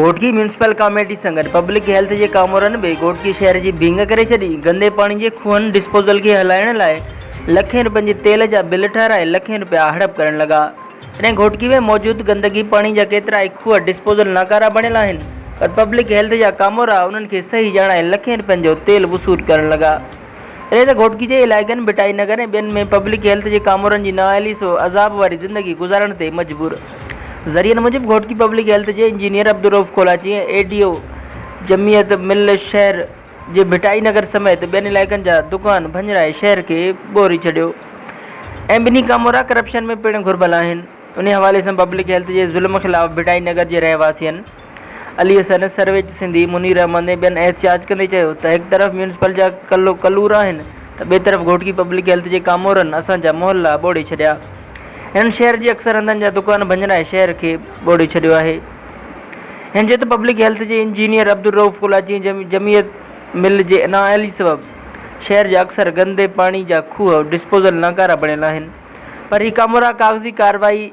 Ghotki municipal committee سان گڏ public health جي ڪامورن به گهوٽڪي شهر جي ڀينگ ڪري ڇڏي، گندي پاڻي جي کوهن ڊسپوزل کي هلائڻ لاء لکين روپين جي تيل جا بل ٺهرائي لکين روپيا هڙپ ڪرڻ لڳا. جڏهن گهوٽڪي ۾ موجود گندگي پاڻي جا ڪيترائي کوهه ڊسپوزل ناڪارا بڻيل آهن پر پبلڪ هيلٿ جا ڪامورا انهن کي صحيح ڄاڻائي لکين رپين جو تيل وصول ڪرڻ لڳا. جڏهن ته گهوٽڪي جي علائقن ڀٽائي نگر ۽ ٻين ۾ پبلڪ هيلٿ جي ڪامورن جي نااهلي سبب عذاب واري زندگي گذارڻ تي مجبور. ذريعن موجب گهوٽڪي پبلڪ هيلٿ جي engineer Abdul Rauf Kolachi ۽ A D O Jamiat Mal شهر جي ڀٽائي نگر سميت ٻين علائقن جا دڪان ڀڃرائي شهر کي ٻوڙي ڇڏيو ۽ ٻنهي ڪامورا ڪرپشن ۾ پڻ گهربل آهن انهي حوالي سان پبلڪ هيلٿ جي ظلم خلاف ڀٽائي نگر جي رهواسين علي حسن، سرويچ سنڌي، منير احمد ۽ ٻين احتجاج ڪندي چيو ته هڪ طرف ميونسپل جا ڪلور آهن ته ٻئي طرف گهوٽڪي پبلڪ هيلٿ جي ڪامورن اسان جا محلا ٻوڙي ڇڏيا هنن شهر جي اڪثر هنڌن جا دڪان ڀڃرائي شهر کي ٻوڙي ڇڏيو آهي. هن چيو ته پبلڪ هيلٿ جي انجنيئر عبدالرئوف ڪولاچي ۽ جمعيت مل جي نااهلي سبب شهر جا اڪثر گندي پاڻي جا کوهه ڊسپوزل ناڪارا بڻيل آهن پر هي ڪامورا ڪاغذي ڪارروائي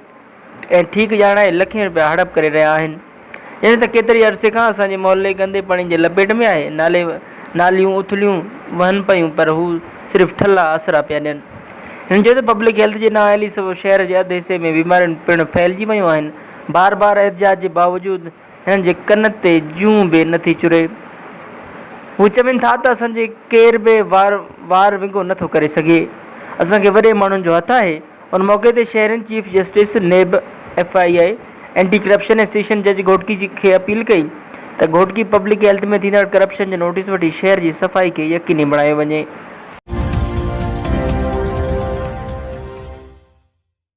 ۽ ٺيڪ ڄاڻائي لکين رپيا هڙپ ڪري رهيا آهن جڏهن ته ڪيتري عرصي کان اسان جي محلي گندي پاڻي جي لپيٽ ۾ آهي نالي ناليون اٿليون وهن پيون پر هو صرف ٺلها آسرا پيا ڏين هن چيو ته پبلڪ هيلٿ جي نااهلي سبب شهر جي اڌ حصي ۾ بيماريون پڻ ڦهلجي ويون آهن بار بار احتجاج جي باوجود هنن جي ڪن تي جونء به نٿي چري. هو چون ٿا ته اسان جي ڪير به وار وار ونگو نٿو ڪري سگهي. اسان کي وڏي ماڻهن جو هٿ آهي. ان موقعي تي شهرين chief justice, NAB, F I A, anti corruption ۽ session جج گهوٽڪي کي اپيل ڪئي ته گهوٽڪي پبلڪ هيلٿ ۾ ٿيندڙ ڪرپشن جو نوٽيس وٺي شهر جي صفائي کي يقيني بڻايو وڃي.